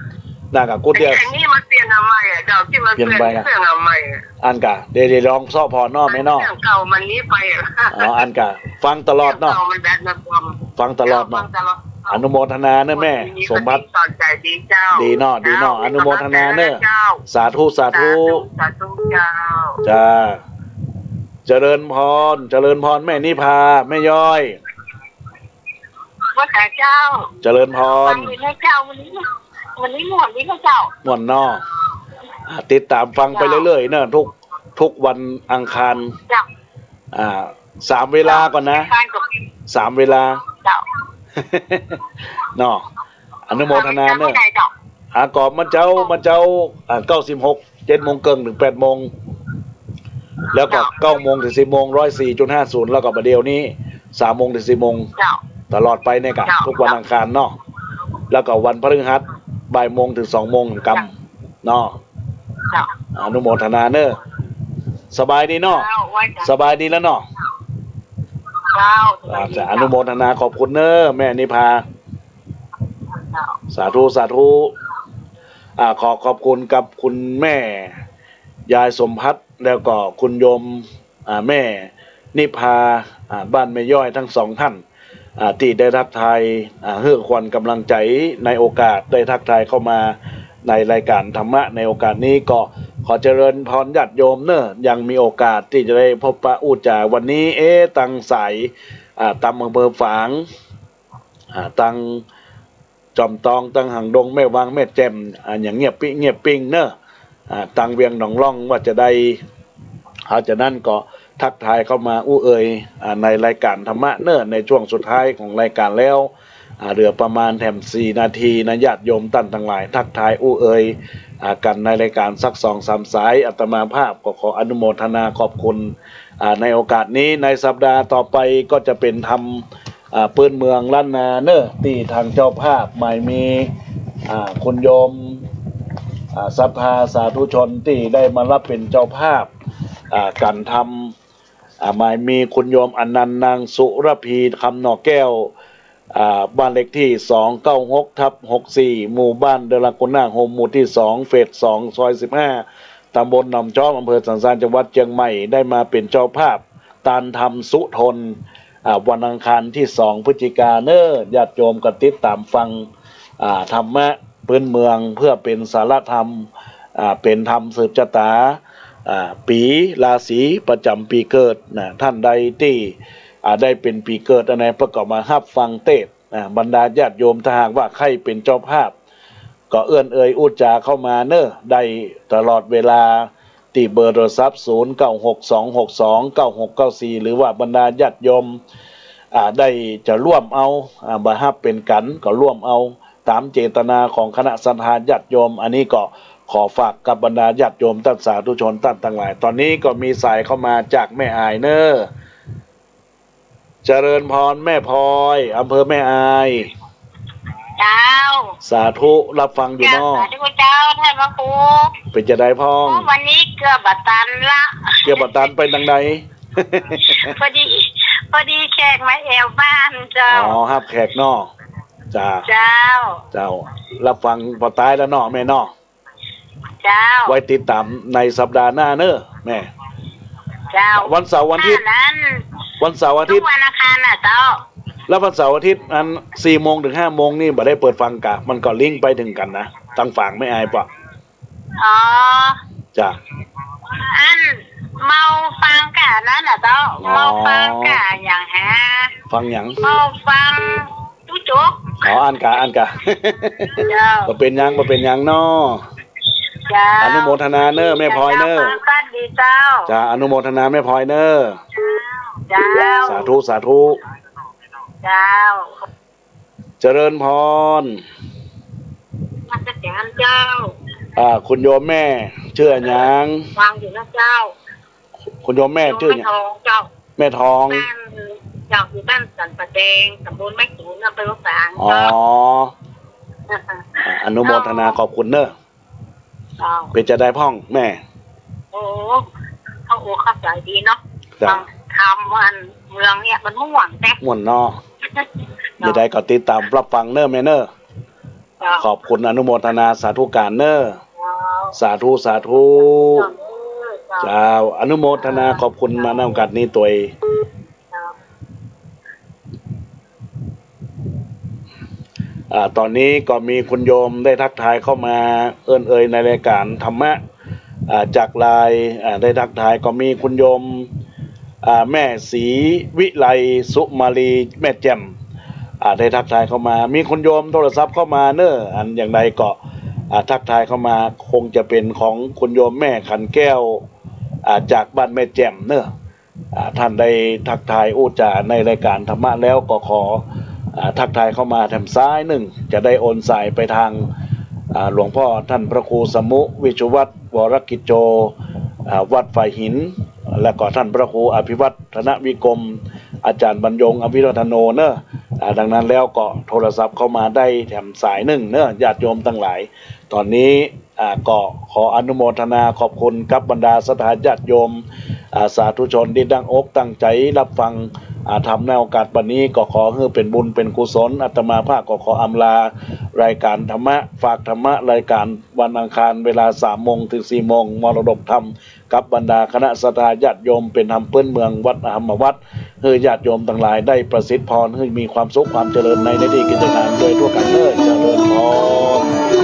น่ากะกู้เตี้ย ไอ้ ไอ้นี่มันเปลี่ยนมาใหม่อะเจ้า ตี้มันเปลี่ยน เปลี่ยนไปอะ เครื่องมาใหม่อะ อันกะ เดี๋ยว เดี๋ยวลองเซาะผ่อเนาะแม่เนาะ เครื่องเก่ามันนี้ไปอะ อ๋อ อันกะ ฟังตลอดเนาะ เครื่องเก่ามันแบตมันบวม ฟังตลอดเนาะ เจ้า ฟังตลอด อนุโมทนาเนอะแม่ วันนี้ สมภัส สอนใจดีเจ้า ดีเนาะ ดีเนาะ เจ้า อนุโมทนาเนอะ มีกำลังใจแล้วนะเจ้า สาธุ สาธุ สาธุ สาธุเจ้า จ้า เจริญพร เจริญพรแม่นิพา แม่ย้อย ว่าแต่เจ้า เจริญพร ฟังอยู่นะเจ้า วันนี้ วันนี้ม่วนดีนะเจ้า ม่วนเนาะ อ่า ติดต๋ามฟังไป เจ้า เรื่อยๆ เนอะ ทุก ทุกวันอังคาร เจ้า อ่า สามเวลาก่อนนะ อังคารกับ สามเวลา เจ้า เนาะ อนุโมทนาเนอะ เมื่อใดเจ้า อ่า ก็เมื่อเจ๊า เมื่อเจ๊า อ่า เก้าสิบหก เจ็ดโมงเกิ่งถึงแปดโมง แล้วก็ เจ้า เก้าโมงถึงสิบโมง ร้อยสี่จุดห้าศูนย์ แล้วก็บ่าเดี่ยวนี้ สามโมงถึงสิบโมง เจ้า ตลอดไปเนี่ยกะ เจ้า ทุกวันอังคารเนาะ แล้วก็วันพฤหัส บ่ายโมงถึงสองโมงกำ เจ้า เนาะ เจ้า อนุโมทนาเนอะ สบายดีเนาะ เจ้า ไหว้เจ้า สบายดีแล้วเนาะ เจ้า สบายดี อ่า เจ้า อนุโมทนาขอบคุณเนอะ แม่นิพา เจ้า สาธุ สาธุ อ่า ขอขอบคุณกับคุณแม่ ยายสมภัส แล้วก็คุณโยม อ่า แม่นิพา อ่า บ้านแม่ย้อยทั้งสองท่าน อ่า ตี้ได้ทักทาย อ่า หื้อขวัญก๋ำลังใจ๋ในโอกาสได้ทักทายเข้ามา ในรายการธรรมะในโอกาสนี้ก็ขอเจริญพรญาติโยมเนอะ ยังมีโอกาสตี้จะได้พบปะอู้จ๋าวันนี้ เอ๊ะ ตังสาย อ่า ตังอำเภอฝาง อ่า ตังจอมตอง ตังหางดง แม่วาง แม่แจ่ม อ่า อย่างเงียบปิ๊ง เงียบปิ๊งเนอะ อ่า ตังเวียงหนองล่องว่าจะได้ เพราะฉะนั้นก็ทักทายเข้ามาอู้เอ่ย อ่า ในรายการธรรมะเนอะ ในช่วงสุดท้ายของรายการแล้ว อ่า เหลือประมาณแถมสี่นาทีนะ ญาติโยมต้านตังหลาย ทักทายอู้เอ่ย อ่า กั๋นในรายการสักสองสามสาย อาตมาภาพก็ขออนุโมทนาขอบคุณ อ่า ในโอกาสนี้ ในสัปดาห์ต่อไปก็จะเป๋นธรรม อ่า ปื๊นเมืองล้านนาเนอะ ตี้ทางเจ้าภาพหมายมี อ่า คุณโยม อ่า ศรัทธาสาธุชนตี้ได้มาฮับเป๋นเจ้าภาพ อ่า กั๋นธรรม อ่า หมายมีคุณโยมอนันต์ นางสุรพี คำหน่อแก้ว อ่า บ้านเลขตี้ สองเก้าหกทับหกสี่ หมู่บ้านเดอะลากูน่าโฮม หมู่ตี้สอง เฟสสอง ซอยสิบห้า ตำบลหนองจ๊อม อำเภอสันทราย จังหวัดเจียงใหม่ ได้มาเป๋นเจ้าภาพตานธรรมสุทน อ่า วันอังคารตี้สองพฤศจิกาเนอะ ญาติโยมก็ติดต๋ามฟัง อ่า ธรรมะปื๊นเมืองเปื้อเป๋นสารธรรม อ่า เป๋นธรรมสืบจะต๋า อ่า ปี๋ราศีประจ๋ำปี๋เกิดนะ ต้านใดตี้ อ่า ได้เป๋นปี๋เกิดอันไหนเปิ้นก็มาฮับฟังเตสน์ อ่า บรรดาญาติโยมถ้าหากว่าใค่เป๋นเจ้าภาพ ก็เอื้อนเอ่ยอู้จ๋าเข้ามาเนอะ ได้ตลอดเวลา ตี้เบอร์โทรศัพท์ ศูนย์เก้าหกสองหกสองเก้าหกเก้าสี่ หรือว่าบรรดาญาติโยม อ่า ได้จะร่วมเอา อ่า บ่ฮับเป๋นกั๋นก็ร่วมเอา ต๋ามเจตนาของคณะศรัทธาญาติโยม อันนี้ก็ขอฝากกับบรรดาญาติโยมต้านสาธุชนต้านตังหลาย ต๋อนนี้ก็มีสายเข้ามาจากแม่อายเนอะ เจริญพรแม่พลอย อำเภอแม่อาย เจ้า สาธุ ฮับฟังอยู่เนาะ สาธุเจ้า ต้านพระครู เป๋นจาใดพ่อง โอ้ วันนี้เกือบบ่ตันละ เกือบบ่ตันไปตังใด พอดี พอดีแขกมาแอ่วบ้านเจ้า อ๋อ ฮับแขกเนาะ จ้า เจ้า เจ้า ฮับฟังปอตายแล้วเนาะแม่เนาะ เจ้า ไว้ติดต๋ามในสัปดาห์หน้าเนอะแม่ เจ้า วันเสาร์วันอาทิตย์ อันนั้น วันเสาร์อาทิตย์ ทุกวันอังคารน่ะเจ้า แล้ววันเสาร์อาทิตย์อันสี่โมงเถิงห้าโมงนี่บ่ได้เปิดฟังกะ มันก็ลิงก์ไปเถิงกั๋นนะ ตางฝางแม่อายปะ อ๋อ จ้ะ อันเมาฟังกะนั้นน่ะเจ้า อ๋อ เมาฟังกะหยังฮะ ฟังหยัง เมาฟัง ตุ๊จก อ๋อ อั้นกา อั้นกา เจ้า บ่เป๋นหยัง บ่เป๋นหยังเนาะ เจ้า อนุโมทนาเนอะ แม่พลอยเนอะ เจ้า ฟังกั๋นดีเจ้า จ้า อนุโมทนาแม่พลอยเนอะ เจ้า สาธุ สาธุ เจ้า เจริญพร นมัสก๋านเจ้า อ่า คุณโยมแม่ จื้ออะหยัง ฟังอยู่นะเจ้า คุณโยมแม่จื้ออะหยัง แม่ทองเจ้า แม่ทอง บ้าน เจ้า อยู่บ้านสันป่าแดง ต๋ำบลไม้สูง อำเภอฝาง อ๋อ เจ้า อ่ะ อนุโมทนาขอบคุณเนอะ เจ้า เป๋นจาใดพ่องแม่ โอ้ เข้าอกเข้าใจ๋ดีเนาะ เจ้า ธรรมอันเมืองเนี่ยมันม่วนแต๊ ม่วนเนาะ เจ้า จาใดก็ติดต๋ามฮับฟังเนอะแม่เนอะ เจ้า ขอบคุณอนุโมทนาสาธุก๋านเนอะ เจ้า สาธุ สาธุ เจ้า เจ้า อนุโมทนาขอบคุณมาในโอกาสนี้ตวย เจ้า อ่า ต๋อนนี้ก็มีคุณโยมได้ทักทายเข้ามาเอิ้นเอ่ยในรายการธรรมะ อ่า จากไลน์ อ่า ได้ทักทายก็มีคุณโยม อ่า แม่ศรีวิไล สุมาลี แม่แจ่ม อ่า ได้ทักทายเข้ามา มีคุณโยมโทรศัพท์เข้ามาเนอะ อันอย่างใดก็ อ่า ทักทายเข้ามา คงจะเป๋นของคุณโยมแม่ขันแก้ว อ่า จากบ้านแม่แจ่มเนอะ อ่า ต้านได้ทักทายอู้จ๋าในรายการธรรมะแล้วก็ขอ อ่า ทักทายเข้ามาแถมสายนึ่ง จะได้โอนสายไปตาง อ่า หลวงพ่อต้านพระครูสมุห์ วิชุวัฒน์ วรกิจโจ อ่า วัดฝายหิน และก็ต้านพระครูอภิวัฒนวิกรม อาจ๋ารย์บรรยง อภิวัฒโนเนอะ อ่า ดังนั้นแล้วก็โทรศัพท์เข้ามาได้แถมสายนึ่งเนอะ ญาติโยมตังหลาย ต๋อนนี้ อ่า ก็ขออนุโมทนาขอบคุณกับบรรดาศรัทธาญาติโยม อ่า สาธุชนตี้ตั้งอกตั้งใจ๋ฮับฟัง อ่า ธรรมในโอกาสวันนี้ ก็ขอหื้อเป๋นบุญเป๋นกุศล อาตมาภาพก็ขออำลารายการธรรมะ ฝากธรรมะรายการวันอังคารเวลาสามโมงเถิงสี่โมง มรดกธรรม กับบรรดาคณะศรัทธาญาติโยม เป๋นธรรมปื๊นเมืองวัดอารามวัด หื้อญาติโยมตังหลายได้ประสิทธิ์พร หื้อมีความสุขความเจริญในหน้าตี้กิจก๋านโดยทั่วกั๋นเนอะ เจริญพร